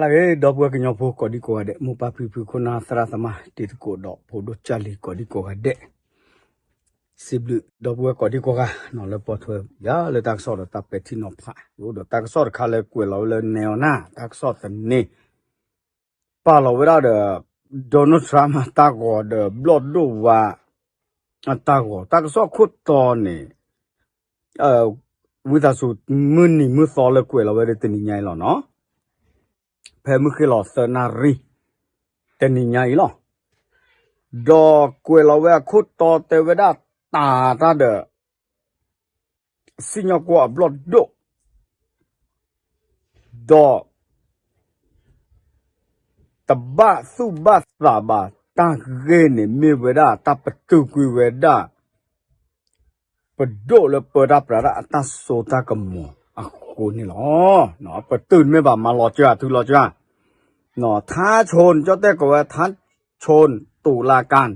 အဂ့ၤ ဒီပုၢ်ဝဲၢ်ကညီဖိကိးဒံကိးဂၤဒဲး, မိၢ်ပၢ်ဖံဖု ခိၣ်နၢ်သရၣ်သမါ တံၤသကိးဒီးဖိဒိၣ်ကၢ်လံၤကိးဒံကိးဂၤဒဲး, စံးဘျုးဒီပုၢ်ဝဲၢ်ကိးဒံကိးဂၤ လၢပီၢ်ထွဲယၤလၢတၢ်ကစီၣ်ဒီးတၢ်ပဲာ်ထံနီၤဖး, အိၣ်ဒီးတၢ်ကစီၣ်တခါလၢကွဲးလီၤဝဲလၢ နဲအီၤနၢ် တၢ်ကစီၣ်သန့ ပာ်လီၤဝဲဒၣ်ဒီး Donald Trump အတၢ်ဂီၤဒီးဘျီၣ်ဒိၣ်ဝါ အတၢ်ဂီၤ တၢ်ကစီၣ်ခိၣ်တီန့ၣ် ဝံသးစူၤ မုၢ်နံၤမုၢ်သီလၢကွဲးလီၤဝဲဒၣ်တနံၤညါအံၤလီၤနီၤ, ဖဲမုၢ်ဃ့ၢ်လီၤသၢနၣ်ရံၣ် တနံၤညါအံၤလီၤ, ဒီးကွဲးလီၤဝဲအခိၣ်တီတဲဝဲဒၣ်တၢ်တၢ်ဒီး စံၣ်ညီၣ်ကွီၢ်အဘျီၣ်ဒိၣ် ဒီး တဘၣ်သူၣ်ဘၣ်သးဘၣ် တၢ်ဂ့ၢ်န့ၣ်မ့ၢ်ဝဲဒၣ် တၢ်ပတုာ်ကွံာ်ဝဲဒၣ် ပဒိၣ်လၢပၢတၢ်ပြးတၢ်အတၢ်စိတၢ်ကမီၤအဃိန့ၣ်လီၤ. ပတုာ်မ့ၢ်ဘၣ်မၤလီၤစၢၤ ထုးလီၤစၢၤ, ထါဆိၣ် ကၠီတဲကိးဝဲ ထါဆိၣ် တူၤလၢကၣ်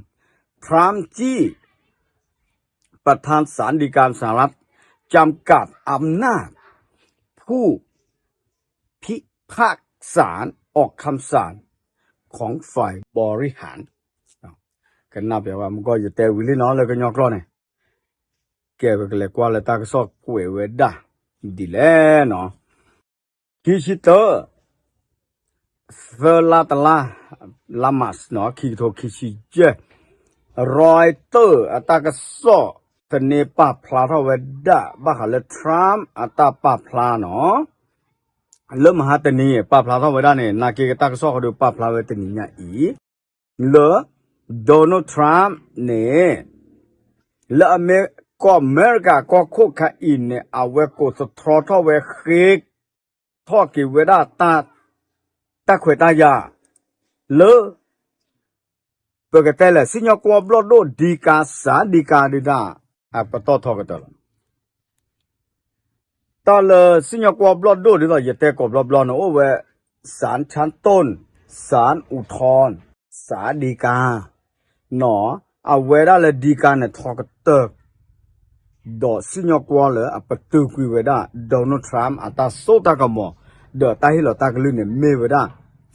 พร้อมจี้ ประธานศาลฎีกาสหรัฐ จำกัดอำนาจผู้พิพากษาออกคำสั่งของฝ่ายบริหาร ကနၣ်ပျးဝဲမုၢ်ကီၢ် ယတဲဝံၤလံနီၤ လၢကညီကျိာ်န့ၣ်, ကဲပကလဲၤကွၢ်လၢတၢ်ကစီၣ်ကွဲးဝဲဒၣ်ဒ်လဲၣ်နီၤ, ခံဆံတၢ သၢလါတလါ လါမးနီၤ ခံကထိခံဆံယဲၢ်, Reuters အတၢ်ကစီၣ်သန့ပာ်ဖျါထီၣ်ဝဲဒၣ် ဘၣ်ဃးလၢ Trump အတၢ်ပာ်ဖျါနီၤ, လၢမဟါတနံၤ ပာ်ဖျါထီၣ်ဝဲဒၣ်န့ၣ် နာ်က့ကတၢ်ကစီၣ်ဃီဒီးပာ်ဖျါဝဲတနံၤညါအံၤ လၢ Donald Trump န့ၣ် လၢအမ့ၢ်ကီၢ်အမဲရကၤကီၢ်ခိၣ်ခါအံၤန့ၣ် အဝဲကိးသတြီထီၣ်ဝဲဃ့ထီၣ်က့ၤဝဲဒၣ် တၢ်ခွဲးတၢ်ယာ် လၢ ပကတဲလဲၣ် စံၣ်ညီၣ်ကွီၢ်ဘျီၣ်ဒိၣ် ဒံကၤ စၣ်ဒံကၤဒုးတၢ် အပတီၢ်ထီကတၢၢ်လီၤ. တၢ်လၢစံၣ်ညီၣ်ကွီၢ်ဘျီၣ်ဒိၣ်ဒ်သိး ယတဲကိးဘျီဘျီန့ၣ် အိၣ်ဝဲ ศาลชั้นต้น ศาลอุทธรณ์ ศาลฎีกา နီၤ, အဝဲဒၣ်လၢဒံကၤန့ၣ်ထီကတၢၢ် ဒီးစံၣ်ညီၣ်ကွီၢ်လၢအပတုာ်ကွံာ်ဝဲဒၣ် Donald Trump အတၢ်စိတၢ်ကမီၤ ဒီးတၢ်ဟ့ၣ်လီၤတၢ်ကလုၢ်န့ၣ် မ့ၢ်ဝဲဒၣ်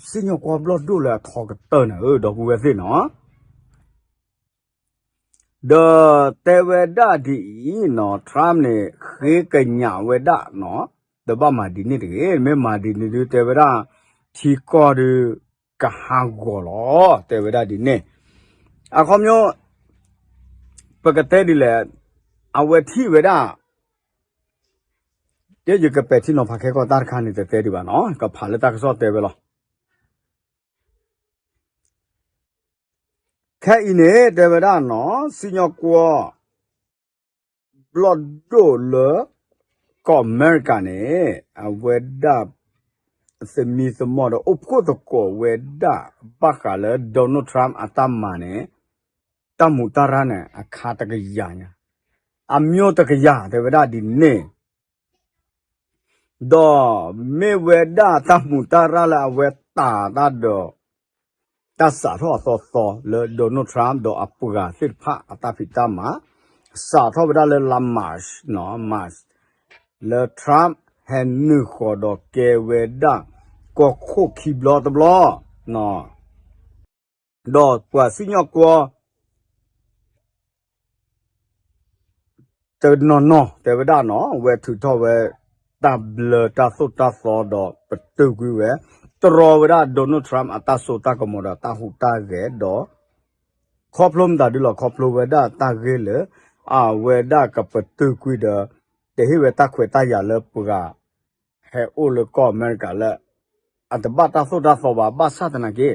စံၣ်ညီၣ်ကွီၢ်ဘျီၣ်ဒိၣ်လၢအထီကတၢၢ်န့ၣ်ဧၢ ဒီပုၢ်ဝဲၢ်သ့ၣ်နီၤ. ဒီးတဲဝဲဒၣ်ဒ်အံၤနီၤ Trump န့ၣ် ဃ့ကညးဝဲဒၣ်နီၤ, တဘၣ်မၤဒ်န့ၣ်တဂ့ၤ, မ့ၢ်မၤဒ်န့ၣ်ဒုးတဲဝဲဒၣ် ထံကီၢ်ဒုး ကဟးဂီၤလီၤ တဲဝဲဒၣ်ဒ်န့ၣ်, အခီပညီ ပကတဲဒ်လဲၣ်, အဝဲထံၣ်ဝဲဒၣ် ယကပဲာ်ထံနီၤဖးခဲကီၢ်တၢ်တခါန့ၣ် တတဲဒံးဘၣ်နီၤ, ကဖးလၢတၢ်ကစီၣ်တဲဝဲလီၤ. ခဲအံၤန့ၣ် တဲဝဲဒၣ်နီၤ စံၣ်ညီၣ်ကွီၢ် ဘျီၣ်ဒိၣ်လၢ ကီၢ်အမဲရကၤန့ၣ် အဝဲဒၣ် သမံသမိးဒီးအိၣ်ဖှိၣ်သကိးဝဲဒၣ် ဘၣ်ဃးလၢ Donald Trump အတၢ်မၤန့ၣ် တၢ်မူးတၢ်ရၢ်န့ၣ် အခါတကယၤညါ, အမျိုးတကယၤ တဲဝဲဒၣ်ဒ်န့ၣ် ဒီးမ့ၢ်ဝဲဒၣ်တၢ်မူးတၢ်ရၢ်လၢအဝဲတၢ်တၢ်ဒီး တၢ်စးထီၣ်အသီသီလၢ Donald Trump ဒီးအပှၤသ့ၣ်တဖၣ်အတၢ်ဖံးတၢ်မၤ, စးထီၣ်ဝဲဒၣ်လၢလါ March နီၤ March လၢ Trump ဟဲနုာ်ဃီၤဒီးကဲဝဲဒၣ် ကီၢ်ခိၣ်ခံဘျီတဘျီ ဒီးပှၤစံၣ်ညီၣ်ကွီၢ် တနီၤနီၤ တဲဝဲဒၣ်နီၤ အဝဲထုးထီၣ်ဝဲ တၢ်ဘျၢတၢ်သိၣ်တၢ်သီဒီးပတုာ်ကွံာ်ဝဲ တြီဝဲဒၣ် Donald Trump အတၢ်စိတၢ်ကမီၤဒီးတၢ်ဟူးတၢ်ဂဲၤဒီး ခီဖျိမတၤဒုလီၤ ခီဖျိဝဲဒၣ်တၢ်ဂ့ၢ်လၢ အဝဲဒၣ်ကပတုာ်ကွံာ်ဒီး တဟ့ၣ်ဝဲတၢ်ခွဲးတၢ်ယာ်လၢပှၤ ဟဲအိၣ်လၢကီၢ်အမဲရကၤလၢ အတဘၣ်တၢ်သိၣ်တၢ်သီဘၣ် ဘၣ်ဆၣ်သနာ်က့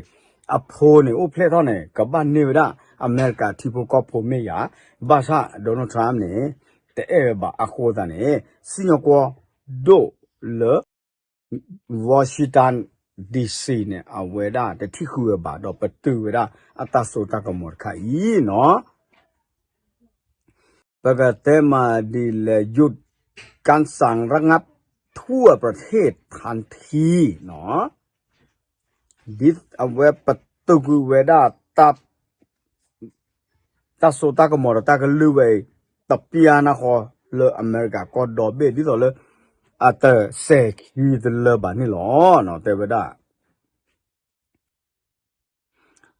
အဖိန့ၣ်အိၣ်ဖျဲၣ်ထီၣ်န့ၣ် ကဘၣ်န့ၢ်ဝဲဒၣ် အမဲရကၤထံဖိကီၢ်ဖိမ့ၢ်ယၤ, ဘၣ်ဆၣ် Donald Trump န့ၣ် တအဲၣ်ဝဲဘၣ်အဃိသတးန့ၣ် စံၣ်ညီၣ်ကွီၢ်ဒိၣ်လၢ Washington DC န့ၣ် အဝဲဒၣ်တထံၣ်ဃုာ်ဝဲဘၣ်ဒီးပတုာ်ဝဲဒၣ်အတၢ်စိတၢ်ကမီၤတခါအံၤနီၤ ပကတဲမးဒ်လဲၣ် หยุดการสั่งระงับทั่วประเทศทันที နီၤ ဒ်အဝဲပတုာ်ကွံာ်ဝဲဒၣ် တၢ်စိတၢ်ကမီၤဒီးတၢ်ကလုၢ်ဝဲအံၤ တပျၢ်နၢ်ဃီလၢအမဲရကၤကီၢ်ဒီဘ့ၣ် ဒ်သိးလၢ အတစဲၤခံတလၢဘၣ်န့ၣ်လီၤ. တဲဝဲဒၣ်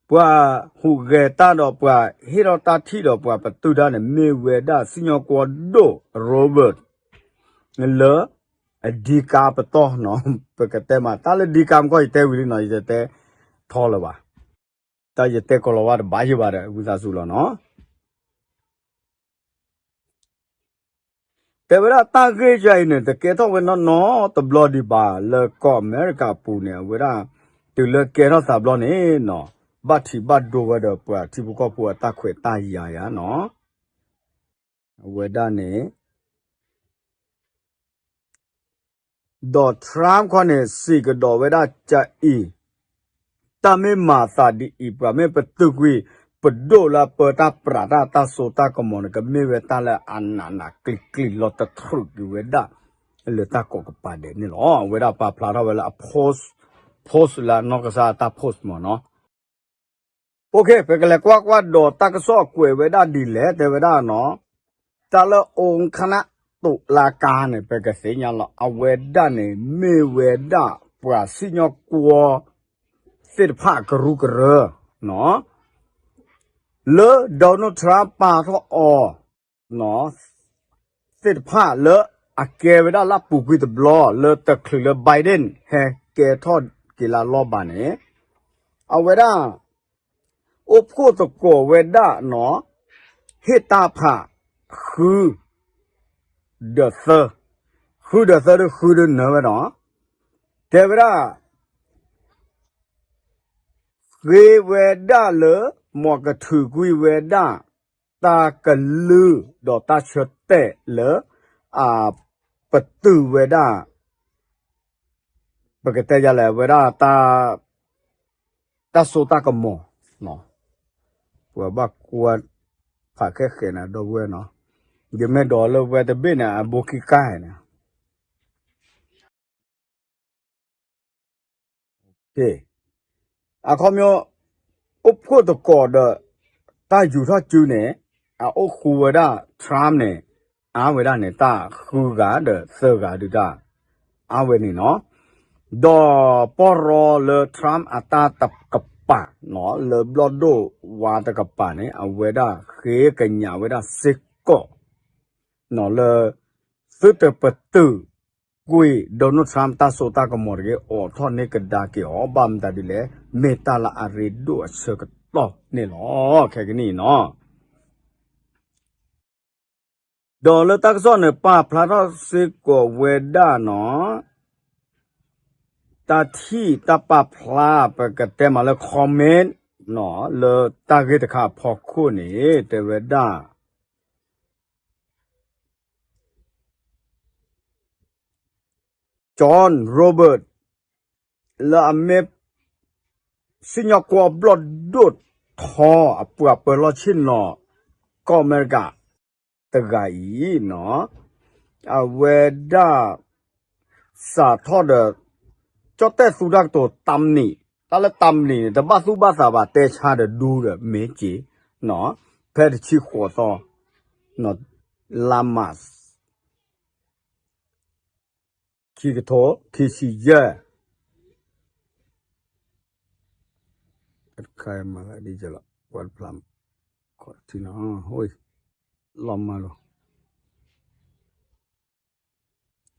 ပှၤဟူးဂဲၤတၢ်ဒီးပှၤဟ့ၣ်ထီၣ်တၢ်ထံၣ်ဒီးပှၤပတုာ်တၢ်န့ၣ် မ့ၢ်ဝဲဒၣ်စံၣ်ညီၣ်ကွီၢ်ဒိၣ် Robert လၢ အဒံကါပတီၢ်နီၤ, ပကတဲမး တၢ်လၢဒံကါမကီၢ် ယတဲဝံၤလံနီၤ, ယတတဲထီလၢၤဘၣ်, တၢ်ယတဲကိးလီၤဝါတဘၣ်ယံၤဘၣ်ဒီး ဝံသးစူၤလီၤနီၤ. တဲဝဲဒၣ်တၢ်ဂ့ၢ်ယါအံၤန့ၣ် တကဲထီၣ်ဝဲနီၢ်နီၢ်တဘျီဒံးဘၣ် လၢကီၢ်အမဲရကၤပူၤန့ၣ် အဝဲဒၣ် တုၤလၢကဲထီၣ်သးဘျီန့ၣ်နီၤ, ဘၣ်ထံးဘၣ်ဒိဝဲဒီးပှၤထံဖိကီၢ်ဖိအတၢ်ခွဲးတၢ်ယာ်ယါနီၤ, အဝဲဒၣ်န့ၣ် ဒီး Trump ခီန့ၣ် စံးကဒီးဝဲဒၣ်ကအံၤ, တၢ်မ့ၢ်မၤသးဒ်အံၤ ပှၤမ့ၢ်ပတုာ်ကွံာ် ပဒိၣ်လၢအပၢတၢ်ပြးတၢ် တၢ်စိတၢ်ကမီၤန့ၣ် ကမ့ၢ်ဝဲတၢ်လၢအနးနးကျံၤကျံၤ လီၤတထြူးက့ၤဝဲဒၣ် လၢတၢ်ကိးကပၤဒဲးန့ၣ်လီၤ. အဝဲဒၣ်ပာ်ဖျါထီၣ်ဝဲလၢအ post, post လၢအနီၢ်ကစၢ်အတၢ် post မ့ၢ်နီၤ. OK, ပကလဲၤကွၢ်ကွၢ်ဒီးတၢ်ကစီၣ်အကွဲးဝဲဒၣ်ဒ်လဲၣ် တဲဝဲဒၣ်နီၤ, တၢ်လၢအိၣ်ခနၣ်တူးလၢကါန့ၣ် ပကသ့ၣ်ညါလီၤ. အဝဲဒၣ်န့ၣ် မ့ၢ်ဝဲဒၣ်ပှၤစံၣ်ညီၣ်ကွီၢ်သ့ၣ်တဖၣ်ကရူၢ်ကရၢ လၢ Donald Trump ပာ်ထီၣ်အီၤ သ့ၣ်တဖၣ်လၢအကဲဝဲဒၣ်လၢအပူၤကွံာ်တဘျီ လၢတချုးလၢ Biden ဟဲကဲထီၣ်က့ၤလၢအလီၢ်ဘၣ်န့ၣ်, အဝဲဒၣ် အိၣ်ဖှိၣ်သကိးဝဲဒၣ်နီၤ, ဟ့ၣ်တၢ်ဖး ဃု ဒီးသၢ, ဃုဒီးသၢ ဒီးဃုဒီးနၢဝဲနီၤ, တဲဝဲဒၣ် ဃ့ဝဲဒၣ်လၢ မ်ကထုးကွံာ်ဝဲဒၣ် တၢ်ကလုၢ်ဒီးတၢ်ဆၢတဲာ်လၢ အပတုာ်ဝဲဒၣ် ပကတဲယၤလဲၣ် ဝဲဒၣ် တၢ်စိတၢ်ကမီၤ, ပှၤဘၣ်ကွၢ်ဖးခဲဃဲးန့ၣ် ဒီပုၢ်ဝဲၢ်နီၤ, ယမ့ၢ်ဒိးလၢဝဲတဘ့ၣ်န့ၣ် အဘိခံကါန့ၣ် အခီပညီ အိၣ်ဖှိၣ်သကိးဒီး တၢ်ယူၤထီၣ်စုန့ၣ် အအိၣ်ဃူဝဲဒၣ် Trump န့ၣ် အါဝဲဒၣ်န့ၣ် တၢ်ဃုဂၤဒီးသၢဂၤဒုးတၢ် အါဝဲန့ၣ်နီၤ, ဒီးပီၢ်ရီလၢ Trump အတၢ်တကပၤနီၤ လၢဘျီၣ်ဒိၣ်ဝါတကပၤန့ၣ် အဝဲဒၣ်ဃ့ကညးဝဲဒၣ်စ့ၢ်ကီး နီၤလၢ သုတပတုာ်ကွံာ် Donald Trump တၢ်စိတၢ်ကမီၤတဂ့ၤ အိးထီၣ်န့ၢ်ကဒါက့ၤအီၤ ဘၣ်မတၤဒ်လဲၣ် မ့ၢ်တၢ်လၢအရ့ဒိၣ်အဆၢကတီၢ်န့ၣ်လီၤ. ခဲကနံၣ်အံၤနီၤ ဒီးလၢတၢ်ကစီၣ်န့ၣ် ပာ်ဖျါထီၣ်စ့ၢ်ကီးဝဲဒၣ်နီၤ တၢ်ထံၣ်တၢ်ပာ်ဖျါ ပကတဲမးလၢ comment နီၤ လၢတၢ်ဂ့ၢ်တခါအဖီခိၣ်န့ၣ် တဲဝဲဒၣ် John Roberts လၢအမ့ၢ် စံၣ်ညီၣ်ကွီၢ်ဘျီၣ်ဒိၣ်ထီ အပှၤပၢၤလီၢ်ဆ့ၣ်နီၤ ကီၢ်အမဲရကၤ တဂၤအံၤနီၤ အဝဲဒၣ် စးထီၣ်ဒီး ကၠီၣ်တဲၣ်သူတၢ်ကတိၤတၢ်မနံၤ တၢ်လၢတၢ်မနံၤန့ၣ် တဘၣ်သူၣ်ဘၣ်သးဘၣ် တဲဆါဒီးဒူဒီးမ့ၢ်က့ၤ ဖဲတဆံဃိးသီ လါမး ခံကထိခံဆံယဲၢ် တခါမၤလၢဒ်လဲၣ် ပှၤတဖျါ ခီၣ်ထံနီၤ လီၤမၢ်လီၤ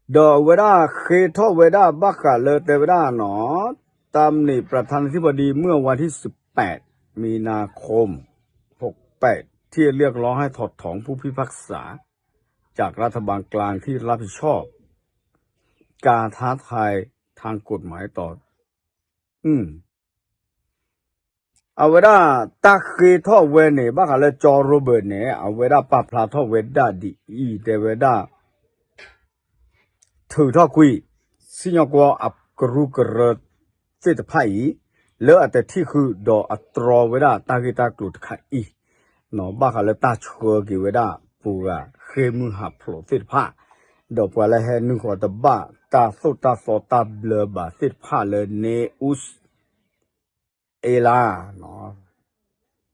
ဒီးအဝဲဒၣ်ဃ့ထီၣ်ဝဲဒၣ်ဘၣ်ဃးလၢတဲဝဲဒၣ်နီၤ တၢ်မနံၤ ประธานาธิบดี เมื่อวันที่สิบแปด มีนาคม หกแปด ที่เรียกร้องให้ถอดถอนผู้พิพากษาจากรัฐบาลกลางที่รับผิดชอบการท้าทายทางกฎหมายต่อ အဝဲဒၣ်တၢ်ဃ့ထီၣ်ဝဲန့ၣ် ဘၣ်ဃးလၢ John Roberts န့ၣ် အဝဲဒၣ်ပာ်ဖျါထီၣ်ဝဲဒၣ်ဒ်အံၤ တဲဝဲဒၣ် ထုးထီၣ်ကွံာ် စံၣ်ညီၣ်ကွီၢ်အကရူၢ်ကရၢသ့ၣ်တဖၣ်အံၤ လၢအတထံၣ်ဃုာ်ဒီးအတြီဝဲဒၣ်တၢ်ဂ့ၢ်တၢ်ကျိၤတခါအံၤ ဘၣ်ဃးလၢတၢ်ဆှၢက့ၤဝဲဒၣ်ပှၤဂၤဃ့ၢ်မုၢ်ဟးဖျိးသ့ၣ်တဖၣ် ဒီးပှၤလၢဟဲနုာ်ဃီၤတဘၣ် တၢ်သိၣ်တၢ်သီတၢ်ဘျၢဘၣ်သ့ၣ်တဖၣ်လၢ news အ့လါ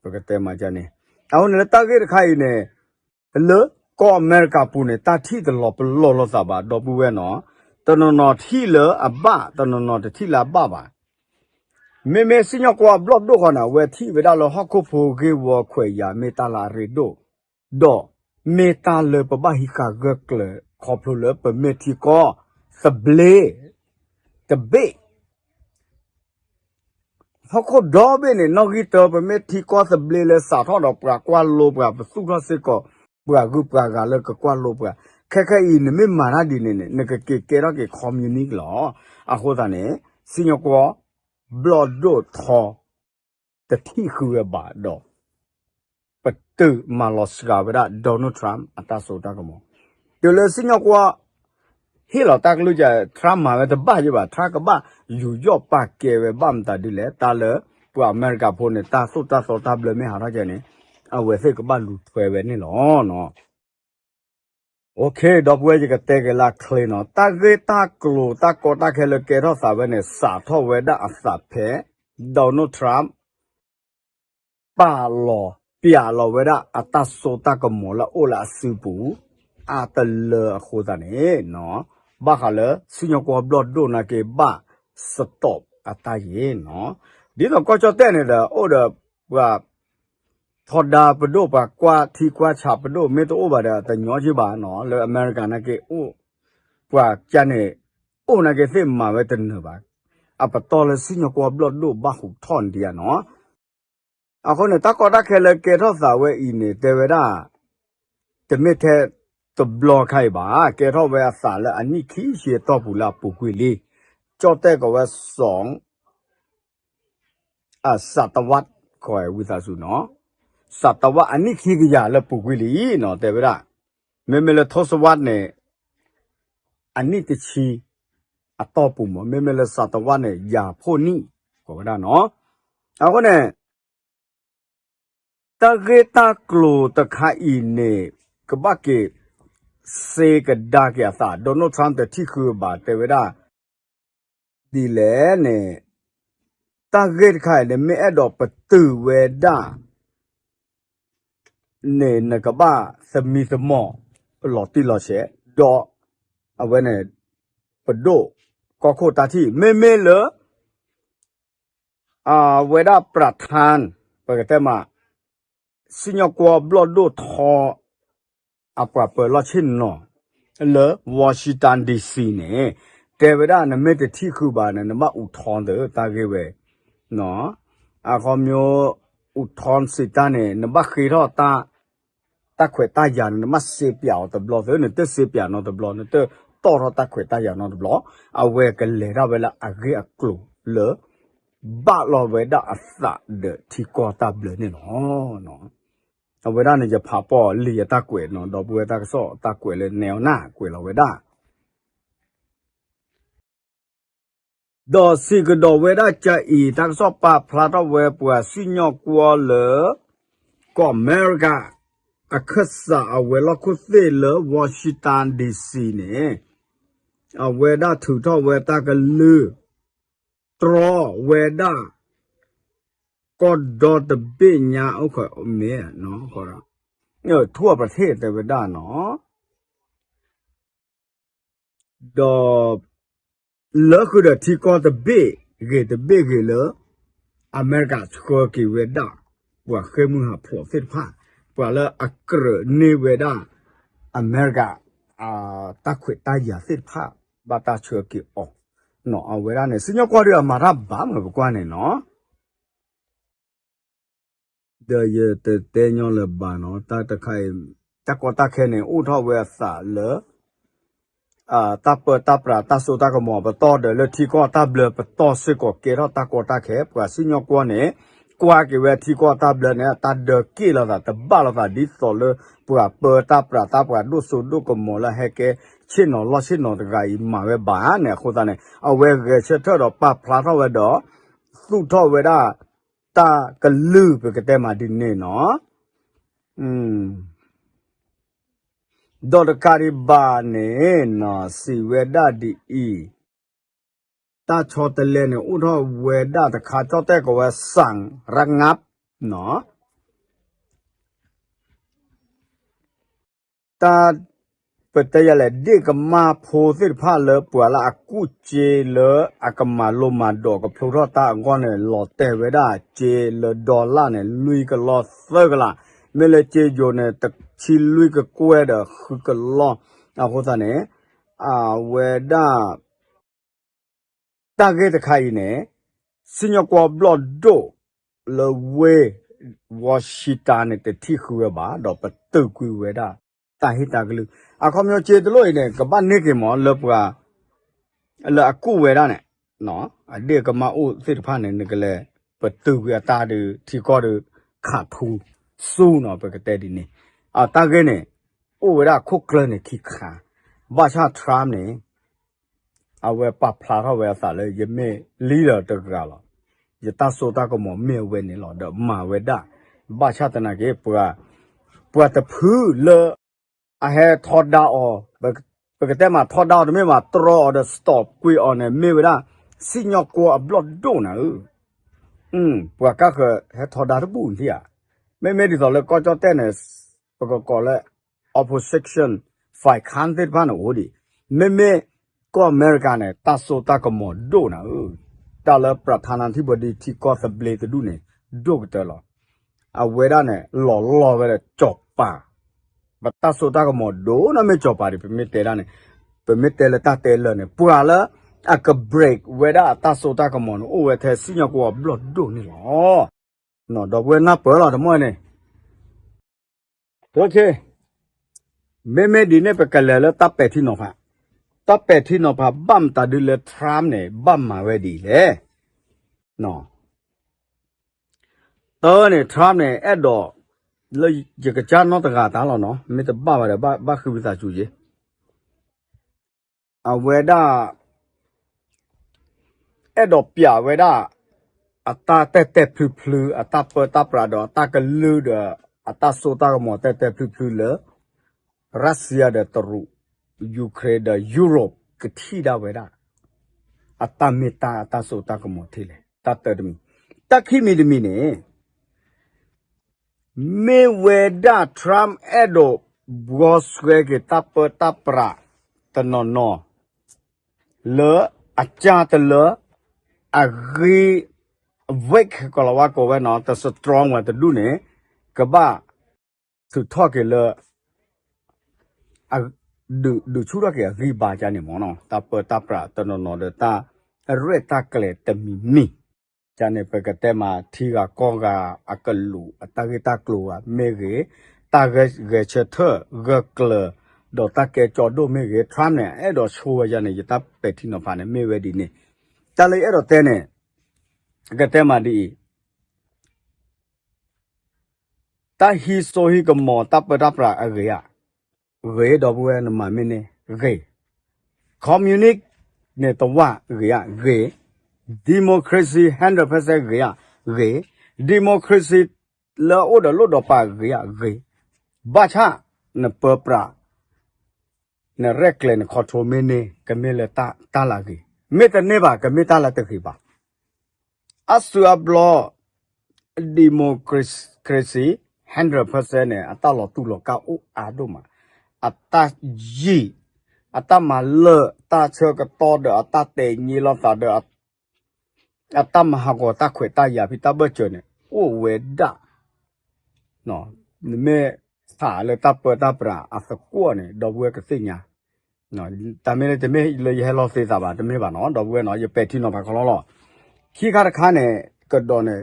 ပကတဲမၤန့ၣ် အဃိန့ၣ်လၢတၢ်ဂ့ၢ်တခါအံၤန့ၣ် လၢကီၢ်အမဲရကၤပူၤန့ၣ် တၢ်ထံၣ်တလီၤပလိာ်လိာ်သးဘၣ် ဒီပုၢ်ဝဲၢ်နီၤ တနီၤနီၤထံၣ်လၢအဘၣ် တနီၤနီၤတထံၣ်လၢအဘၣ်ဘၣ် မ့မ့ၢ်စံၣ်ညီၣ်ကွီၢ်ဘျီၣ်ဒိၣ်ဃီန့ၣ် အဝဲထံၣ်ဝဲဒၣ်လၢဟီၣ်ခိၣ်ဖိဂ့ၢ်ဝီခွဲးယာ်မ့ၢ်တၢ်လၢအရ့ဒိၣ်, ဒီးမ့ၢ်တၢ်လၢပဘၣ်ဟံးဃာ်ဂၢၢ်ကျၢၤခီဖျိလၢပမ့ၢ်ထံကီၢ်သဘျ့ တဘ့ၣ် ဟီၣ်ခိၣ်ဒီဘ့ၣ်န့ၣ် နီၣ်ဂံၢ်တၢ ပမ့ၢ်ထံကီၢ်သဘျ့လၢစးထီၣ်ဒီး ပှၤကွၢ်လိပှၤ ပသူၣ်ထီၣ်စ့ၢ်ကီး ပှၤဂုၤပှၤဂၤလၢကကွၢ်လိပှၤ, ခဲခဲအံၤ နမ့ၢ်မၤတၢ်ဒ်န့ၣ်န့ၣ် နကက့ၤကဲထီၣ်က့ၤ communist လီၤ. အဃိသတးန့ၣ် စံၣ်ညီၣ်ကွီၢ်ဘျီၣ်ဒိၣ်ထီ တထံၣ်ဃုာ်ဝဲဘၣ်ဒီး ပတုာ်မၤလီၤစှၤဝဲဒၣ် Donald Trump အတၢ်စိတၢ်ကမီၤ, တုၤလၢစံၣ်ညီၣ်ကွီၢ် ဟ့ၣ်လီၤတၢ်ကလုၢ်က Trump မၤဝဲတဘၣ်ယဲဘၣ်, Trump ကဘၣ်ယူးယီၣ်ပာ်ကဲဝဲဘၣ်မတၤဒ်လဲၣ်, တၢ်လၢပှၤအမဲရကၤဖိန့ၣ် တၢ်သိၣ်တၢ်သီတၢ်ဘျၢမ့ၢ်ဟးထီၣ်ကဲန့ၣ် အဝဲသ့ၣ်ကဘၣ်လူၤထွဲဝဲန့ၣ်လီၤ. ဒီပုၢ်ဝဲၢ် ယကတဲက့ၤလၢချ့နီၤ, တၢ်ဂ့ၢ်တၢ်ကျိၤတၢ်ကီတၢ်ခဲလၢကဲထီၣ်သးဝဲန့ၣ် စးထီၣ်ဝဲဒၣ်အသးဖဲ Donald Trump ပာ်လီၤပျးလီၤဝဲဒၣ်အတၢ်စိတၢ်ကမီၤလၢအအိၣ်လၢအစုပူၤ အါတလၢအဃိသတးန့ၣ် ဘၣ်ဃးလၢစံၣ်ညီၣ်ကွီၢ်ဘျီၣ်ဒိၣ်နာ်က့ဘၣ် stop အတၢ်ယ့ၤနီၤ, ဒ်သိးကီၢ်ကၠီၣ်တဲၣ်န့ၣ်ဒီး အိၣ်ဒီးပှၤ ထီဒါပဒိၣ် ပှၤကွၢ်ထံကွၢ်ဆးပဒိၣ် မ့ၢ်တအိၣ်ဘၣ်ဒီး တညီက့ဘၣ်နီၤ, လၢအမဲရကၤနာ်က့အိၣ် ပှၤကန့ၣ် အိၣ်နာ်က့သ့ၣ်မၤဝဲတနၢၤဘၣ်, အပတီၢ်လၢစံၣ်ညီၣ်ကွီၢ်ဘျီၣ်ဒိၣ်ဘၣ်ဟူးထီၣ်န့ၣ်ဒံးဧါနီၤ. အဃိန့ၣ် တၢ်ကီတၢ်ခဲလၢကဲထီၣ်သးဝဲအံၤန့ၣ် တဲဝဲဒၣ် တမ့ၢ်ထဲတဘျီခါအံၤဘၣ်, ကဲထီၣ်ဝဲအသးလၢအနံၣ်ခံဆံအတီၢ်ပူၤလၢအပူၤကွံာ်လံ, ကၠီၣ်တဲၣ်ကိးဝဲစီၤ အစးတဝး ခိးဝံသးစူၤနီၤ, စးတဝးအနံၣ်ခံကယၤလၢပူၤကွံာ်လံနီၤ, တဲဝဲဒၣ်, မ့မ့ၢ်လၢထိစဝးန့ၣ် အနံၣ်တဆံအတီၢ်ပူၤမး, မ့မ့ၢ်လၢစးတဝးန့ၣ် ယၤဖိနံၣ် ကိးဝဲဒၣ်နီၤ. အဃိန့ၣ် တၢ်ဂ့ၢ်တၢ်ကျိၤတခါအံၤန့ၣ် ကဘၣ်က့ၤ စ့ကဒါက့ၤအသး Donald Trump တထံၣ်ဃုာ်ဘၣ် တဲဝဲဒၣ် ဒ်လဲၣ်န့ၣ် တၢ်ဂ့ၢ်တခါအံၤန့ၣ် မ့ၢ်အဲၣ်ဒိးပတုာ်ဝဲဒၣ် န့ၣ် နကဘၣ်သမံသမိးလီၤတံၢ်လီၤဆဲး ဒီးအဝဲန့ၣ် ပဒိၣ်ကီၢ်ခိၣ်တၢ်ထံၣ် မ့မ့ၢ်လၢ အဝဲဒၣ် ပြထၢၣ် ပကတဲမး စံၣ်ညီၣ်ကွီၢ်ဘျီၣ်ဒိၣ်ထီ အပှၤပၢၤလီၢ်ဆ့ၣ်နီၤ လၢ Washington DC န့ၣ် တဲဝဲဒၣ် နမ့ၢ်တထံၣ်ဃုာ်ဘၣ်န့ၣ် နဘၣ်အူထီသ့တၢ်ဂ့ၢ်ဝဲ အခီပညီ အူထီစံးတၢ်န့ၣ် နဘၣ်ဃ့ထီၣ် တၢ်ခွဲးတၢ်ယာ်န့ၣ် နဘၣ်စ့ပၠးအီၤတဘျီသ့, နတစ့ပၠးနီတဘျီ, နတတီၣ်ထီၣ်တၢ်ခွဲးတၢ်ယာ်နီတဘျီ, အဝဲကလဲၤတၢ်ဝဲလၢအဂ့ၢ်အကျိၤလၢ ဘၣ်လီၤဝဲဒၣ်အသးဒီးထံကီၢ်တၢ်ဘျၢန့ၣ်လီၤ. အဝဲဒၣ်န့ၣ် ယဖးပီၣ်လံာ်အတၢ်ကွဲးနီၤ, ဒီပုၢ်ဝဲၢ်တၢ်ကစီၣ်တၢ်ကွဲးလၢနဲအီၤနၢ်ကွဲးလီၤဝဲဒၣ် ဒီးစံးကဒီးဝဲဒၣ်ကအံၤ တၢ်ကစီၣ်ပာ်ဖျါထီၣ်ဝဲပှၤစံၣ်ညီၣ်ကွီၢ်လၢ ကီၢ်အမဲရကၤ အခၢၣ်စးအဝဲၤလီၢ်ခိၣ်သ့ၣ်လၢ Washington DC န့ၣ် အဝဲဒၣ်ထုးထီၣ်ဝဲတၢ်ကလုၢ် တြီဝဲဒၣ် ကီၢ်ဒီတဘ့ၣ်ညါအိၣ်ခိးမ့ၢ် ထူၣ်အပထ့ၣ်တဲဝဲဒၣ်နီၤ ဒီး လၢဃုာ်ဒီးထံကီၢ်တဘ့ၣ်ဂ့ၤတဘ့ၣ်ဂ့ၤလၢ အမဲရကၤဆှၢက့ၤဝဲဒၣ် ပှၤဃ့ၢ်မုၢ်ဟးဖျိးသ့ၣ်တဖၣ် ပှၤလၢအကြၢးန့ၢ်ဝဲဒၣ် အမဲရကၤ တၢ်ခွဲးတၢ်ယာ်သ့ၣ်တဖၣ် ဘၣ်တၢ်ဆှၢက့ၤအီၤ နီၤ အဝဲဒၣ်န့ၣ် စံၣ်ညီၣ်ကွီၢ်ဒုးအမၤတၢ်ဘၣ်မးပကွၢ်န့ၣ်နီၤ ဒီးယတတဲညီလၢၤဘၣ်နီၤ တၢ်တခါအံၤ တၢ်ကီတၢ်ခဲန့ၣ် အိၣ်ထီၣ်ဝဲအသးလၢ တၢ်ပၢတၢ်ပြးတၢ်စိတၢ်ကမီၤပတီၢ်ဒီး လၢထံကီၢ်တၢ်ဘျၢပတီၢ်စ့ၢ်ကီးကဲထီၣ်တၢ်ကီတၢ်ခဲ ပှၤစံၣ်ညီၣ်ကွီၢ်န့ၣ် ကွၢ်က့ၤဝဲထံကီၢ်တၢ်ဘျၢန့ၣ် တၢ်ဒၢးက့ၣ်လိာ်သးတဘၣ်လိာ်သးဒ်သိးလၢ ပှၤပၢတၢ်ပြးတၢ်ပှၤဒိၣ်စိဒိၣ်ကမီၤလၢဟဲကဲ ဆ့ၣ်နီၤလီၢ်ဆ့ၣ်နီၤတဂၤအံၤမၤဝဲဘၣ်န့ၣ် အဃိသတးန့ၣ် အဝဲဂဲၤဆၢထၢၣ်ဒီးပာ်ဖျါထီၣ်ဝဲဒီး သူၣ်ထီၣ်ဝဲဒၣ် တၢ်ကလုၢ်ပကတဲမးဒ်န့ၣ်နီၤ ဒီးတကးဒံးဘၣ်န့ၣ် စံးဝဲဒၣ်ဒ်အံၤ, တၢ်ဆီတလဲန့ၣ် အိၣ်ထီၣ်ဝဲဒၣ်တခါ ကၠီၣ်တဲၣ်ကိးဝဲ စၣ်ရငၢပ် နီၤ တၢ် ပတဲယၤလဲၣ် ဒ့ၣ်ကမၢ်ဖိသ့ၣ်တဖၣ်လၢပှၤလၢအကူၣ်စ့လၢအကမၤလိမၤဒိးကဖျိထီၣ်တၢ်အဂီၢ်န့ၣ် လီၤတဲာ်ဝဲဒၣ်စ့လၢ dollar န့ၣ် လွံၢ်ကလီၢ်သၢကလး, မ့ၢ်လၢစ့ယိၤန့ၣ် တဆံလွံၢ်ကကွဲၢ်ဒီးဃုကလီၢ်, အဃိသတးန့ၣ် အဝဲဒၣ် တၢ်ဂ့ၢ်တခါအံၤန့ၣ် စံၣ်ညီၣ်ကွီၢ်ဘျီၣ်ဒိၣ်လၢဝ့ၢ် Washington န့ၣ် တထံၣ်ဃုဝဲဘၣ် ဒီးပတုာ်ကွံာ်ဝဲဒၣ် တၢ်ဟ့ၣ်တၢ်ကလုၢ် အခီပညီစ့တလိၣ်အံၤန့ၣ် ကဘၣ်န့ၢ်က့ၤမးလၢပှၤ လၢအကူၣ်ဝဲဒၣ်န့ၣ် အဒ့ၣ်ကမၢ်အိၣ်သ့ၣ်တဖၣ်န့ၣ် နကလဲၤပတုာ်ကွံာ်အတၢ်ဒုး ထံကီၢ်ဒုး ခးထူ ဆူနီၤ ပကတဲဒ်န့ၣ် အတၢ်ဂ့ၢ်န့ၣ် အိၣ်ဝဲဒၣ်ခိၣ်ကျၢၢ်န့ၣ်ခံခါ, ဘၣ်ဆၣ် Trump န့ၣ် အဝဲပာ်ဖျါထီၣ်ဝဲအသးလၢ ယမ့ၢ် leader တဂၤလီၤ. ယတၢ်စိတၢ်ကမီၤမ့ၢ်အဝဲန့ၣ်လီၤ ဒီးမၤဝဲဒၣ်, ဘၣ်ဆၣ်သနာ်က့ ပှၤတဖုလၢ အဟဲထီဒါအီၤ, ပကတဲမးထီဒါအီၤတမ့ၢ်ဘၣ် တြီအီၤဒီး stop ကွံာ်အီၤန့ၣ် မ့ၢ်ဝဲဒၣ် စံၣ်ညီၣ်ကွီၢ်အဘျီၣ်ဒိၣ်နၤဧၢ, ပှၤကါဃၢၤဟဲထီဒါတဘူၣ်နထံၣ်ဧါ, မ့မ့ၢ်ဒ်သိးလၢကီၢ်ကၠီၣ်တဲၣ်န့ၣ် ပကကိးလၢ opposition ฝ่ายค้าน သ့ၣ်တဖၣ်န့ၣ်အိၣ်ဒံး, မ့မ့ၢ်ကီၢ်အမဲရကၤန့ၣ် တၢ်စိတၢ်ကမီၤဒိၣ်နၤဧၢ, တၢ်လၢ ประธานาธิบดี ထံကီၢ်သဘျ့တဒူၣ်န့ၣ် ဒိၣ်ကတၢၢ်လီၤ. အဝဲဒၣ်န့ၣ် လီၤလီၤဝဲဒီးကၠီၤပၤ, ပတၢ်စိတၢ်ကမီၤဒိၣ်နီၢ်မ့ၢ်ကၠီၤပၤဒံး ပမ့ၢ်တဲဒၣ်န့ၣ်, ပမ့ၢ်တဲလၢတၢ်တဲလၢာ်န့ၣ် ပှၤလၢအက break ဝဲဒၣ်အတၢ်စိတၢ်ကမီၤန့ၣ် အိၣ်ဝဲထဲစံၣ်ညီၣ်ကွီၢ်အဘျီၣ်ဒိၣ်န့ၣ်လီၤ. ဒီပုၢ်ဝဲၢ်နၢ်ပၢၢ်လီၤတမီၢ်န့ၣ် မ့မ့ၢ်ဒ်န့ၣ် ပကလဲၤလၢတၢ်ပဲာ်ထံနီၤဖး, တၢ်ပဲာ်ထံနီၤဖး ဘၣ်မတၤဒုလၢ Trump န့ၣ် ဘၣ်မၤဝဲဒ်လဲၣ်. တၢ်န့ၣ် Trump န့ၣ် အဲၣ်ဒိး လၢယကစၢ်နီတဂၤတၢ်လီၤနီၤ မ့ၢ်တဘၣ်ဘၣ်ဒီး ဘၣ်ဃုမံသးစူၤယ့ အဝဲဒၣ် အဲၣ်ဒိးပျးဝဲဒၣ် အတၢ်တဲာ်တဲာ်ဖျုဖျု အတၢ်ပၢတၢ်ပြးဒီးအတၢ်ကလုၢ်ဒီး အတၢ်စိတၢ်ကမီၤတဲာ်တဲာ်ဖျုဖျုလၢ Russia ဒီးတရူး, Ukraine ဒီး Europe ကထံၣ်ဒၣ်ဝဲဒၣ် အတၢ်မ့ၢ်တၢ်အတၢ်စိတၢ်ကမီၤထံလဲၣ်. တၢ်တၢတမံၤ, တၢ်ခံမံၤတမံၤန့ၣ် မ့ၢ်ဝဲဒၣ် Trump အဲၣ်ဒိးဘှီဆွဲက့ၤတၢ်ပၢတၢ်ပြးတနီၤနီၤ လၢအကၢ်တလၢ အဂ့ၢ် weak ကလီၤဝါကိးဝဲနီၤ တ strong ဝဲတဒူၣ်န့ၣ် ကဘၣ်ထုးထီၣ်က့ၤလၢ ဒုးဆူၣ်ထီၣ်က့ၤအဂံၢ်ဘါကန့ၣ်မ့ၢ်နီၤ တၢ်ပၢတၢ်ပြးတနီၤနီၤဒီးတၢ်ရဲၣ်တၢ်ကျဲၤတမံၤမံၤ ကန့ၣ် ပကတဲမးထံဂၤကီၢ်ဂၤအကလူးအတၢ်ဂ့ၢ်တၢ်ကျိၤဂၤမ့ၢ်ဂ့ၤ, တၢ်ဂဲၤဆၢထၢၣ်ဂၢၢ်ကျၢၤ ဒီးတၢ်ကဲကၠီဒိၣ်မ့ၢ်ဂ့ၤ Trump န့ၣ် အဲၣ်ဒိးဆိဝဲယၤန့ၣ် ယတၢ်ပဲာ်ထံနီၤဖးန့ၣ် မ့ၢ်ဝဲဒ်န့ၣ်, တၢ်လၢယအဲၣ်ဒိးတဲန့ၣ် ကတဲမးဒ်အံၤ တၢ်ဟံးစိဟံးကမီၤတၢ်ပၢတၢ်ပြးအဂ့ၤဧါ, ဂ့ၤ ဒီပုၢ်ဝဲၢ်နမၤမ့ၢ်န့ၣ် ဂ့ၤ, communist န့ၣ်တဝၢ်ဂ့ၤဧါ, ဂ့ၤ, democracy hundred percent ဂ့ၤဧါ, ဂ့ၤ, democracy လၢအအိၣ်ဒီးလိၣ်ဒီးပာ်ဂ့ၤဧါ, ဂ့ၤ, ဘၣ်ဆၣ် နပၢပြး နရဲၣ်ကျဲၤန control မ့ၢ်န့ၢ် ကမ့ၢ်လၢတၢ်လၢအဂ့ၤ, မ့ၢ်တန့ၢ်ဘၣ် ကမ့ၢ်တၢ်လၢတဂ့ၤဘၣ်. အါစုအါဘျီ democracy hundred percent န့ၣ် အတၢ်လီၤတူၢ်လီၤကာ်အိၣ်အါဒိၣ်မး, အတၢ်ယံာ်, အတၢ်မၤလၢာ် တၢ်ဆၢကတီၢ်ဒီး အတၢ်တဲာ်ညံလိာ်သးဒီး အတၢ်မၤဟးဂီၤတၢ်ခွဲးတၢ်ယာ်ဖဲတၢ်ဘၢၣ်စၢၤန့ၣ် အိၣ်ဝဲဒၣ် နမ့ၢ်ဆးလၢတၢ်ပၢတၢ်ပြးအသကွီၢ်န့ၣ် ဒီပုၢ်ဝဲၢ်ကသ့ၣ်ညါ, တၢ်မ့ၢ်လၢတမ့ၢ်လၢယဟဲလီၤသ့သးဘၣ် တမ့ၢ်ဘၣ်နီၤ ဒီပုၢ်ဝဲၢ်နီၤ ယပဲာ်ထံနီၤဖးခီလီၤလီၤ. ခံခါတခါန့ၣ် ကဒီးန့ၣ်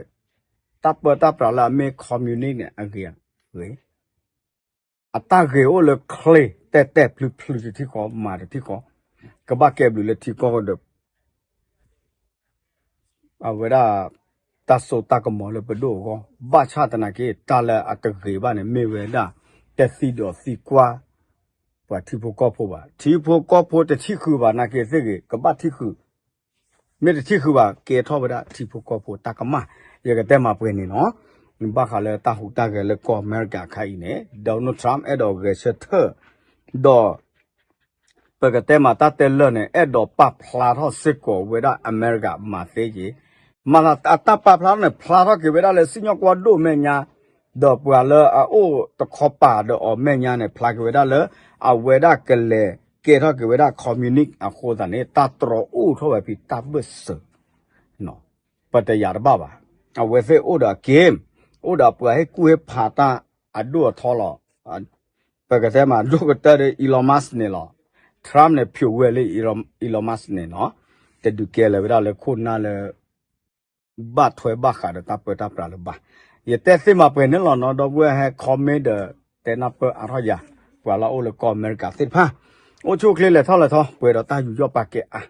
တၢ်ပၢတၢ်ပြးလၢအမ့ၢ် communist န့ၣ် အဂ့ၤဂ့ၤ အတၢ်ဂ့ၤအိၣ်လၢ clay တဲာ်တဲာ်ဖျုဖျုတထံၣ်ဃီ မၤတထံၣ်ဃီ, ကဘၣ်ကဲဘျုးလၢထံကီၢ်ဒီး အဝဲဒၣ် တၢ်စိတၢ်ကမီၤလၢပဒိၣ်အဂီၢ်, ဘၣ်ဆၣ်သနာ်က့ တၢ်လၢအတဂ့ၤဘၣ်န့ၣ် မ့ၢ်ဝဲဒၣ် တသံဒီးသံကွၢ် ပှၤထံဖိကီၢ်ဖိဘၣ်. ထံဖိကီၢ်ဖိတထံၣ်ဃုာ်ဘၣ်နာ်က့သ့ၣ်ဂ့ၤ ကဘၣ်ထံၣ်ဃုာ်, မ့ၢ်တထံၣ်ဃုာ်ဘၣ် ကဲထီၣ်ဝဲဒၣ်ထံဖိကီၢ်ဖိတၢ်ကမၣ်. ယကတဲမၤပှဲၤန့ၣ်နီၤ, ဘၣ်ဃးလၢတၢ်ဟူးတၢ်ဂဲၤလၢကီၢ်အမဲရကၤအခါအံၤန့ၣ် Donald Trump အဲၣ်ဒိးဂဲၤဆၢထၢၣ် ဒီး ပကတဲမးတၢ်တဲလၢာ်န့ၣ် အဲၣ်ဒိးပာ်ဖျါထီၣ်စ့ၢ်ကီးဝဲဒၣ်အမဲရကၤမၤသ့က့ၤ, မၤသးအတၢ်ပာ်ဖျါထီၣ်န့ၣ် ဖျါထီၣ်က့ၤဝဲဒၣ်လၢစံၣ်ညီၣ်ကွီၢ်ဒိၣ်မဲာ်ညါ, ဒီးပှၤလၢအအိၣ်တခီပၤဒီးအီၤမဲာ်ညါန့ၣ် ဖျါက့ၤဝဲဒၣ်လၢ အဝဲဒၣ်ကလဲၤကဲထီၣ်က့ၤဝဲဒၣ် communist အဃိသတးန့ၣ် တၢ်တြီအိၣ်ထီၣ်ဝဲဖဲတၢ်ဘၢၣ်စၢၤ ပတယာ်တဘၣ်ဘၣ်. အဝဲသ့ၣ်အိၣ်ဒီးအ game, အိၣ်ဒီးအပှၤဟ့ၣ်ကူၣ်ဟ့ၣ်ဖးတၢ်အဒိၣ်အထီလီၤ. ပကတဲမး ဒိၣ်ကတၢၢ်ဒီး Elon Musk န့ၣ်လီၤ. Trump န့ၣ် ဖျိးဝဲလၢ Elon Musk န့ၣ်နီၤ, တဒုးကဲလၢၤဝဲဒၣ်လၢခိၣ်နၢ်လၢ ဘၣ်ထွဲဘၣ်ဃးဒီးတၢ်ပၢတၢ်ပြးလၢၤဘၣ်. ယတဲသ့မးပှဲၤန့ၣ်လီၤနီၤ, ဒီပုၢ်ဝဲၢ်ဟဲ comment ဒီး တဲနၢ်ပၢၢ်အါထီၣ်ယၤ, ပှၤလၢအအိၣ်လၢကီၢ်အမဲရကၤသ့ၣ်တဖၣ်, အိၣ်ဆူၣ်အိၣ်ချ့လဲၤထီၣ်လဲၤထီ ပှဲၤဒီးတၢ်ယူးယီၣ်ပာ်ကဲအါ